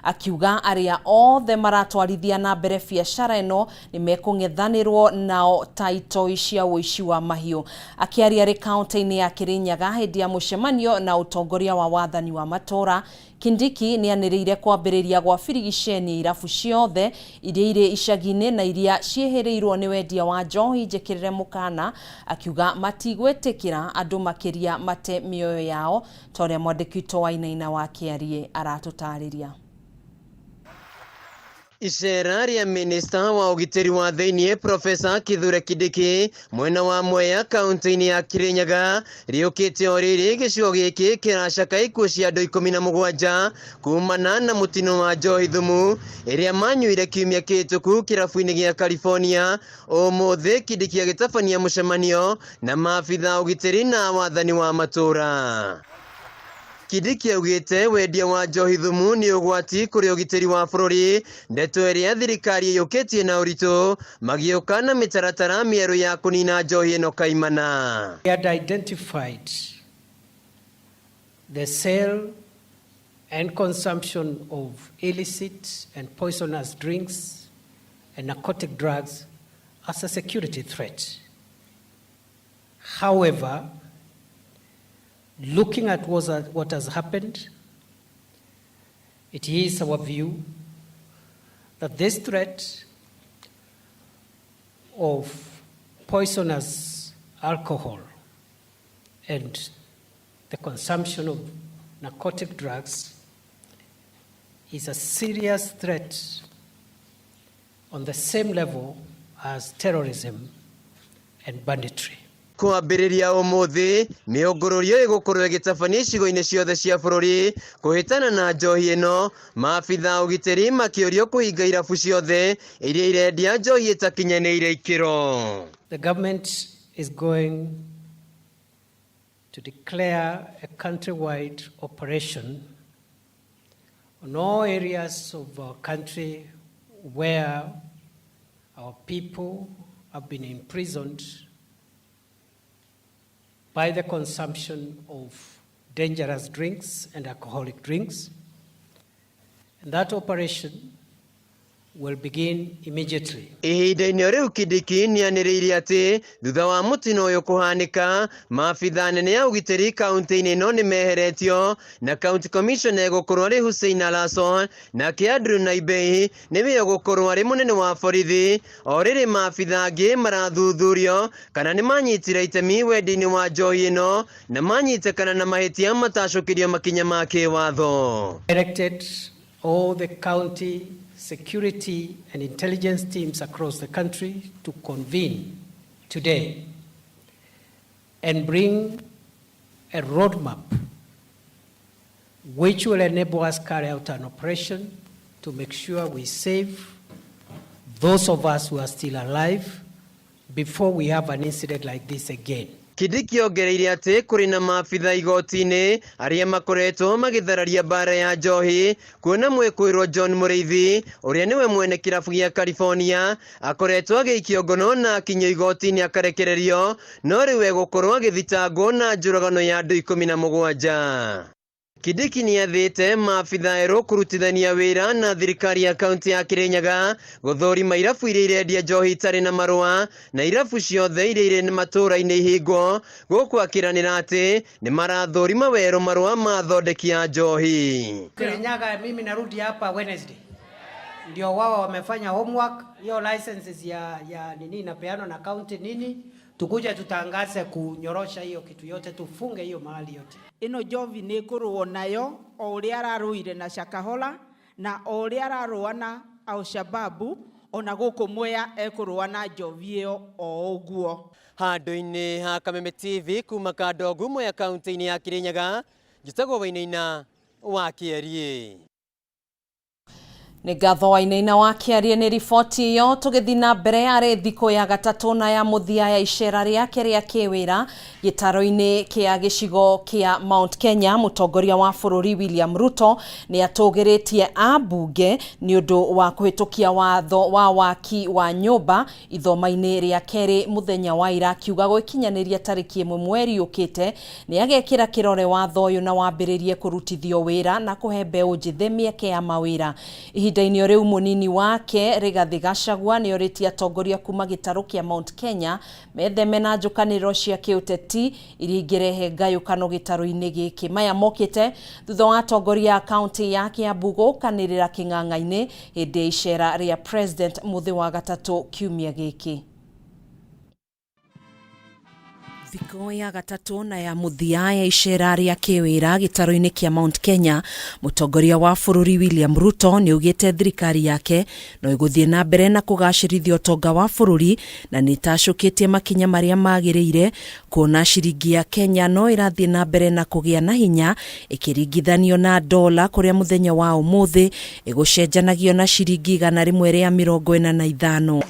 Akiuga arĩa othe maratwarithia na mbere biacara ĩno nĩ mekũng'ethanĩrwo nao ta itoi cia ũici wa mahiũ. Akĩaria arĩ kaunti-inĩ ya Kirinyaga hĩndĩ ya mũcemanio na ũtongoria wa wathani wa matũũra, Kindiki nĩ anĩrĩire kwambĩrĩria gwa birigiceni ya irabu ciothe iria irĩ icagi-inĩ na iria ciĩhĩrĩirwo nĩ wendia wa njohi njĩkĩrĩre mũkana, akiuga matigwĩtĩkĩra andũ makĩria mate mĩoyo yao ta ũrĩa mwandĩki witũ wa Inaina wa Kĩariĩ aratũtarĩria. Icera rĩa minista wa ũgitĩri wa thĩinĩ Profesa Kithure Kindiki mwena wa Mwea kaunti-inĩ ya Kirinyaga rĩũkĩte o rĩrĩ gĩcigo gĩkĩ kĩracaka ikuũ cia andũ 17 kumana na mũtino wa njohi thumu ĩrĩa manyuire kiumia kĩhĩtũku kĩrabu-inĩ gĩa California. Ũmũthĩ Kindiki agĩtabania mũcemanio na maabitha ũgitĩri na wathani wa matũũra. Kindiki augĩte wendia wa njohi thumu nĩ ũgwati kũrĩ ũgitĩri wa bũrũri, ndeto ĩrĩa thirikari ĩyũkĩtie na ũritũ magĩũka na mĩtaratara mĩerũ ya kũnina njohi ĩno kaimana. We had identified the sale and consumption of illicit and poisonous drinks and narcotic drugs as a security threat. However, looking at what has happened, it is our view that this threat of poisonous alcohol and the consumption of narcotic drugs is a serious threat on the same level as terrorism and banditry. Kwambĩrĩria ũmũthĩ mĩũngũrũrio ĩgũkorwo ĩgĩtabania icigo-inĩ ciothe cia bũrũri kũhĩtana na njohi ĩno, maabitha ũgitĩri makĩũrio kũhinga irabu ciothe iria irendia njohi ĩtakinyanĩire ikĩro. The government is going to declare a countrywide operation on all areas of our country where our people have been imprisoned by the consumption of dangerous drinks and alcoholic drinks. And that operation will begin immediately. Ihinda-inĩ rĩu Kindiki nĩanĩrĩire atĩ thutha wa mũtino ũyũ kũhanĩka, maabitha anene a ũgitĩri kaunti-inĩ ĩno nĩmeheretio na county commissioner egũkorwo arĩ Hussein Alasson, nake Andrew Naibei nĩwe ũgũkorwo arĩ mũnene wa borithi, o rĩrĩ maabitha angĩ marathuthurio kana nĩmanyitire itemi wendia-inĩ wa njohi ĩno na manyitĩkana na mahĩtia matacũkĩrio makinya ma kĩwatho. Directed all the county security and intelligence teams across the country to convene today and bring a roadmap which will enable us carry out an operation to make sure we save those of us who are still alive before we have an incident like this again. Kindiki ongereire atĩ kũrĩ na maabitha igoti-inĩ arĩa makoretwo magĩthararia mbara ya njohi, kuona mwĩkũĩrwo John Mũrĩithi ũrĩa nĩwe mwene kĩrabu gĩa California akoretwo agĩikio ngono na akinyio igoti-inĩ akarekererio, no rĩu egũkorwo agĩthitangwo na njũragano ya andũ 17. Kindiki nĩathĩte maabitha erũ kũrutithania wĩra na thirikari ya kaunti ya Kirinyaga gũthũrima irabu iria irendia njohi itarĩ na marũa na irabu ciothe iria irĩ matũũra-inĩ ihingwo, gũkũ akĩranĩra atĩ nĩmarathũrima werũ marũa ma athondeki a njohi. Kirinyaga, mimi narudi hapa Wednesday. Ndio wao wamefanya homework, hiyo licenses ya nini inapeanwa na county nini, tukuja tutangaze kunyorosha hiyo kitu yote, tufunge hiyo mahali yote. Ĩno njovi nĩ ĩkũrũo nayo o ũrĩa ararũire na Shakahola na o ũrĩa ararũa na Alshababu, ona gũkũ Mwea ekũrũa na njovi ĩyo o ũguo. Handũ-inĩ ha Kameme TV kuma Kandongu Mwea kaunti-inĩ ya Kirinyaga, njĩtagwo Wainaina wa Kĩeriĩ. Nĩ ngatho Wainaina wa kĩarie nĩ riboti ĩyo. Tũgĩthiĩ na mbere, arĩ thikũ ya gatatũ na ya mũthia ya icera rĩake rĩa kĩwĩra gĩtaro-inĩ kĩa gĩcigo kĩa Mount Kenya, mũtongoria wa bũrũri William Ruto nĩ atũgĩrĩtie ambunge nĩ ũndũ wa kũhĩtũkia watho wa waki wa nyũmba ithoma-inĩ rĩa kerĩ mũthenya wa ira, akiuga gwĩkinyanĩria tarĩki 1 mweri ũkĩte nĩ agekĩra kĩrore watho ũyũ na wambĩrĩrie kũrutithio wĩra na kũhe mbeũ njĩthĩ mĩeke ya mawĩra. Ihinda-inĩ o rĩu, mũnini wake Rigathĩ Gachagua nĩ orĩtie atongoria kuma gĩtarũ kĩa Mount Kenya metheme na njũkanĩrĩro cia kĩũteti iria ingĩrehe ngayũkano gĩtarũ-inĩ gĩkĩ. Maya mokĩte thutha wa atongoria a kaunti ya Kiambu gũkanĩrĩra kĩng'ang'a-inĩ hĩndĩ ya icera rĩa President mũthĩ wa gatatũ kiumia gĩkĩ. Thikũ ya gatatũ na ya mũthia ya icera rĩa kĩwĩra gĩtarũ-inĩ kĩa Mount Kenya, mũtongoria wa bũrũri William Ruto nĩ augĩte thirikari yake no ĩgũthiĩ na mbere na kũgacĩrithia ũtonga wa bũrũri na nĩ ĩtacũkĩtie makinya marĩa magĩrĩire kuona ciringi ya Kenya no ĩrathiĩ na mbere na kũgĩa na hinya ĩkĩringithanio na dola, kũrĩa mũthenya wa ũmũthĩ ĩgũcenjanagio na ciringi 145.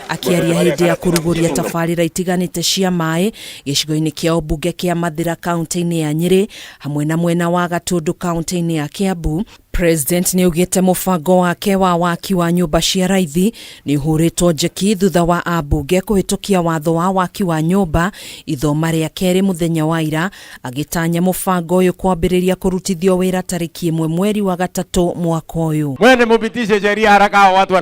Akĩaria hĩndĩ ya kũrugũria tabarĩra itiganĩte cia maĩ gĩcigo-inĩ kĩa ũmbunge kĩa Mathĩra kaunti-inĩ ya Nyĩrĩ hamwe na mwena wa Gatũndũ kaunti-inĩ ya Kiambu, President nĩ augĩte mũbango wake wa waki wa nyũmba cia raithi nĩ ũhũrĩtwo njeki thutha wa ambunge kũhĩtũkia watho wa waki wa nyũmba ithoma rĩa kerĩ mũthenya wa ira, agĩtanya mũbango ũyũ kwambĩrĩria kũrutithio wĩra tarĩki 1 mweri wa gatatũ mwaka ũyũ. Mwende mupitishe sheria haraka, hao watu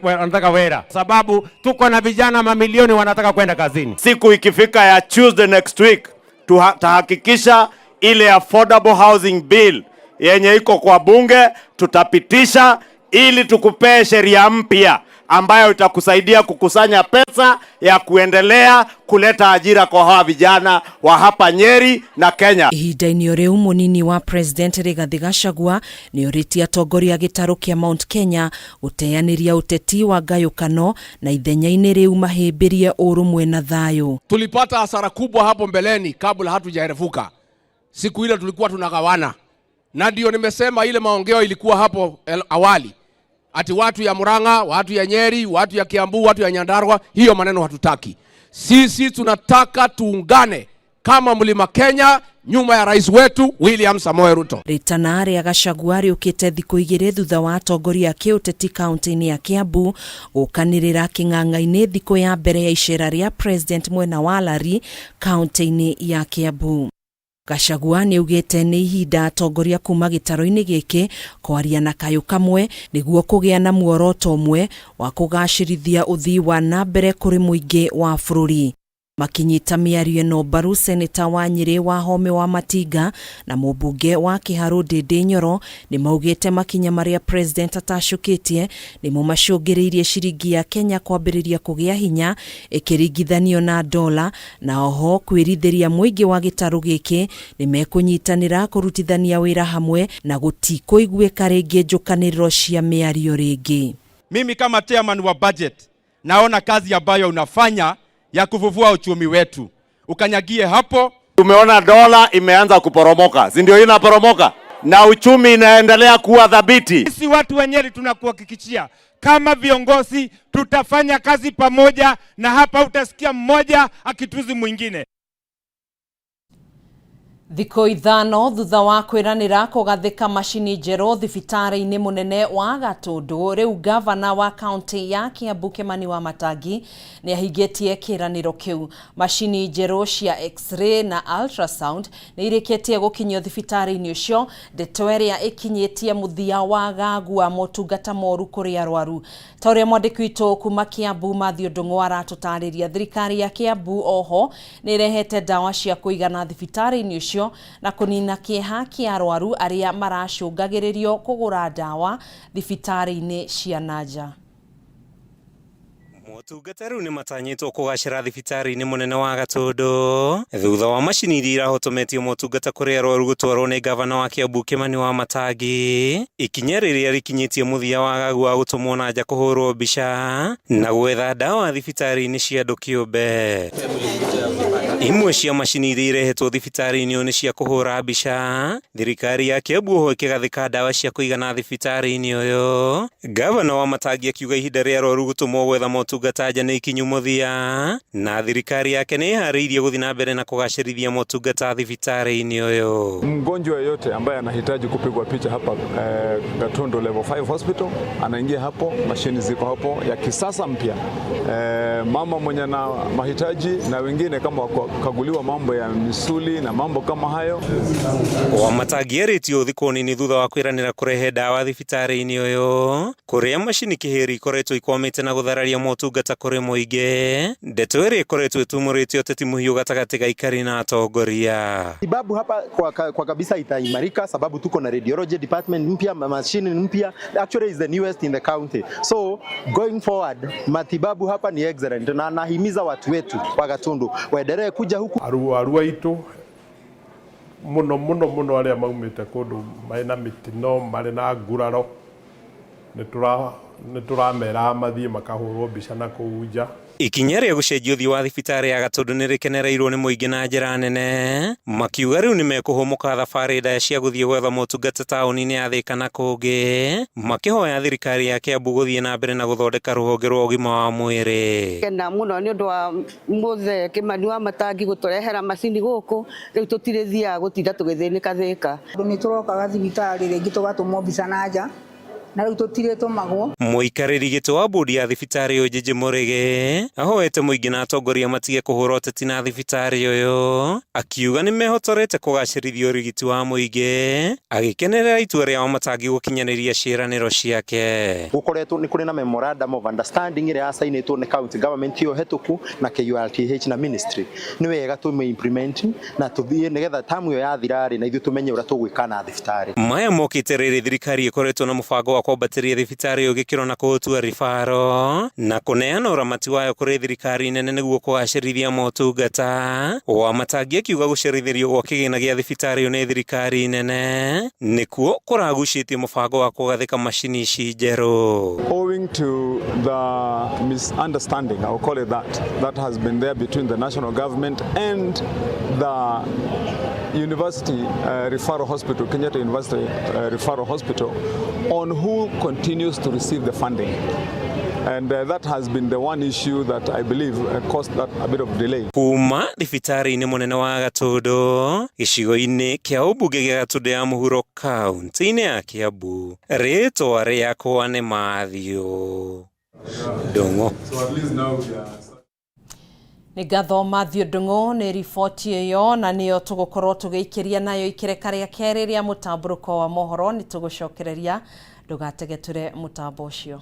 wanataka wera, sababu tuko na vijana mamilioni wanataka kwenda kazini. Siku ikifika ya Tuesday next week, tutahakikisha ile affordable housing bill yenye iko kwa bunge tutapitisha, ili tukupee sheria mpya ambayo itakusaidia kukusanya pesa ya kuendelea kuleta ajira kwa hawa vijana wa hapa Nyeri na Kenya. Ihinda-inĩ o rĩu, mũnini wa President Rigathĩ Gachagua nĩ orĩtie atongoria gĩtarũ kĩa Mount Kenya gũteanĩria ũteti wa ngayũkano na ithenya-inĩ rĩu mahĩmbĩrie ũrũmwe na thayũ. Tulipata hasara kubwa hapo mbeleni kabla hatujaerefuka. Siku ile tulikuwa tunagawana, na ndio nimesema ile maongeo ilikuwa hapo awali ati watu ya Murang'a, watu ya Nyeri, watu ya Kiambu, watu ya Nyandarua, hiyo maneno hatutaki. Sisi tunataka tuungane kama Mlima Kenya nyuma ya rais wetu William Samoei Ruto. Rĩtana rĩa Gachagua rĩũkĩte thikũ 2 thutha wa atongoria a kĩũteti kaunti-inĩ ya Kiambu gũkanĩrĩra kĩng'ang'a-inĩ thikũ ya mbere ya icera rĩa President mwena wa Lari kaunti-inĩ ya Kiambu. Gachagua nĩ augĩte nĩ ihinda atongoria kuma gĩtarũ-inĩ gĩkĩ kwaria na kayũ kamwe nĩguo kũgĩa na muoroto ũmwe wa kũgacĩrithia ũthii wa na mbere kũrĩ mũingĩ wa bũrũri. Makinyita mĩario ĩno mbaru, seneta wa Nyĩrĩ Wahome wa Matinga na mũmbunge wa Kĩharũ Ndĩndĩ Nyoro nĩ maugĩte makinya marĩa President atacũkĩtie nĩmo macũngĩrĩirie ciringi ya Kenya kwambĩrĩria kũgĩa hinya ĩkĩringithanio na dola, na oho kwĩrithĩria mũingĩ wa gĩtarũ gĩkĩ nĩ mekũnyitanĩra kũrutithania wĩra hamwe na gũtikũiguĩka rĩngĩ njũkanĩrĩro cia mĩario rĩngĩ. Mimi kama chairman wa budget naona kazi ambayo unafanya ya kufufua uchumi wetu, ukanyagie hapo. Tumeona dola imeanza kuporomoka, si ndio? Inaporomoka na uchumi inaendelea kuwa thabiti. Sisi watu wa Nyeri tunakuhakikishia kama viongozi tutafanya kazi pamoja, na hapa utasikia mmoja akituzi mwingine. Thikũ 5 thutha wa kwĩranĩra kũgathĩka macini njerũ thibitarĩ-inĩ mũnene wa Gatũndũ, rĩu gavana wa kaunti ya Kiambu Kimani Wamatangi nĩ ahingĩtie kĩĩranĩro kĩu. Macini njerũ cia x-ray na ultrasound nĩ irĩkĩtie gũkinyio thibitarĩ-inĩ ũcio, ndeto ĩrĩa ĩkinyĩtie mũthia wa gagua motungata moru kũrĩ arwaru. Ta ũrĩa mwandĩki witũ kuma Kiambu Mathew Ndung'u aratũtarĩria, thirikari ya Kiambu oho nĩ ĩrehete ndawa cia kũigana thibitarĩ-inĩ ũcio na kũnina kĩeha kĩa arwaru arĩa maracũngagĩrĩrio kũgũra ndawa thibitarĩ-inĩ cia na nja. Motungata rĩu nĩmatanyĩtwo kũgacĩra thibitarĩ-inĩ mũnene wa Gatũndũ thutha wa macini iria irahotometio motungata kũrĩ arwaru gũtwarwo nĩ gavana wa Kiambu Kimani Wamatangi, ikinya rĩrĩa rĩkinyĩtie mũthia wa gagu wa gũtũmwo na nja kũhũrwo mbica na gwetha ndawa thibitarĩ-inĩ cia andũ kĩũmbe. Imwe cia macini iria irehetwo thibitarĩ-inĩ ũyũ nĩ cia kũhũra mbica. Thirikari ya Kiambu oho ĩkĩgathĩka ndawa cia kũigana thibitarĩ-inĩ ũyũ. Gavana wa Matangi akiuga ihinda rĩa arwaru gũtũmwo gwetha motungata nja nĩ ikinyu mũthia, na thirikari yake nĩ ĩharĩirie gũthiĩ na mbere na kũgacĩrithia motungata thibitarĩ-inĩ ũyũ. Mgonjwa yeyote ambaye anahitaji kupigwa picha hapa Gatundu Level 5 Hospital anaingia hapo, mashini ziko hapo ya kisasa mpya. Mama mwenye na mahitaji na wengine kama wakaguliwa mambo ya misuli na mambo kama hayo. Wamatangi erĩtio thikũ nini thutha wa kwĩranĩra kũrehe ndawa thibitarĩ-inĩ ũyũ kũrĩa macini kĩhĩri ikoretwo ikwamĩte na gũthararia motungata kũrĩ mũingĩ, ndeto ĩrĩa ĩkoretwo ĩtumũrĩte ũteti mũhiũ gatagatĩ ga aikari na atongoria. Matibabu hapa kwa kabisa itaimarika sababu tuko na radiology department mpya, mashine mpya, actually is the newest in the county. So going forward, matibabu hapa ni excellent, na nahimiza watu wetu wa Gatundu waendelee kuja huku. Arwaru aitũ mũno mũno mũno arĩa maumĩte kũndũ marĩ na mĩtino marĩ na nguraro nĩ tũramera mathiĩ makahũrwo mbica na kũu nja. Ikinya rĩa gũcenjia ũthiũ wa thibitarĩ ya Gatundu nĩ rĩkenereirwo nĩ mũingĩ na njĩra nene, makiuga rĩu nĩmekũhũmũka thabarĩ ndaya cia gũthiĩ gwetha motungata taũni-inĩ ya Thika na kũngĩ, makĩhoya thirikari ya Kiambu gũthiĩ na mbere na gũthondeka rũhonge rwa ũgima wa mwĩrĩ. Kena mũno nĩ ũndũ wa mũthee Kĩmani wa Matangi gũtũrehera macini gũkũ, rĩu tũtirĩthiaga gũtinda tũgĩthĩnĩka thĩka. Andũ nĩ tũrokaga thibitarĩ rĩngĩ tũgatũmwo mbica na nja, na rĩu tũtirĩtũmagwo. Mũikarĩri gĩtĩ wa bodi ya thibitarĩ ũyũ Njĩnjĩ Mũrĩgĩ ahoete mũingĩ na atongoria matige kũhũra ũteti na thibitarĩ ũyũ, akiuga nĩmehotorete kũgacĩrithia ũrigiti wa mũingĩ, agĩkenerera itua rĩa Wamatangi gũkinyanĩria ciĩranĩro ciake. Gũkoretwo nĩ kũrĩ na memorandum of understanding ĩrĩa yacainĩtwo nĩ county government ĩyo hetũku na KURTH na ministry. Nĩ wega tũmĩ implement na tũthiĩ nĩgetha tamu ĩyo yathira rĩ, na ithuĩ tũmenye ũrĩa tũgwĩka na thibitarĩ. Maya mokĩte rĩrĩ thirikari ĩkoretwo na mũbango wa kwambatĩria thibitarĩ ũyũ gĩkĩro na kũũtua ribaro na kũneana ũramati wayo kũrĩ thirikari nene nĩguo kũgacĩrithia motungata. Wamatangi akiuga gũcerithĩrio gwa kĩgĩna gĩa thibitarĩ ũyũ nĩ thirikari nene nĩkuo kũragucĩtie mũbango wa kũgathĩka macini ici njerũ. Owing to the misunderstanding, I will call it that, that has been there between the national government and the University Referral Hospital, Kenyatta University Referral Hospital, on who continues to receive the funding. And that has been the one issue that I believe caused that a bit of delay. Kuma thibitarĩ-inĩ mũnene wa Gatundu gĩcigo-inĩ kĩa ũmbunge gĩa Gatundu ya mũhuro kaunti-inĩ ya Kiambu, rĩtwa rĩakwa nĩ Matthew Ndung'u. So at least now we are Nĩ ngatho Matthew Ndung'u nĩ riboti ĩyo, na nĩyo tũgũkorwo tũgĩikĩria nayo ikereka rĩa kerĩ rĩa mũtambũrũko wa mohoro. Nĩ tũgũcokereria, ndũgategetũre mũtambo ũcio.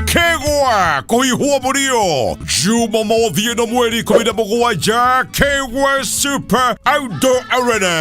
Kegwa kũihwo mũrio Jumamothi ĩno mweri 17 Kegwa Super Outdoor Arena.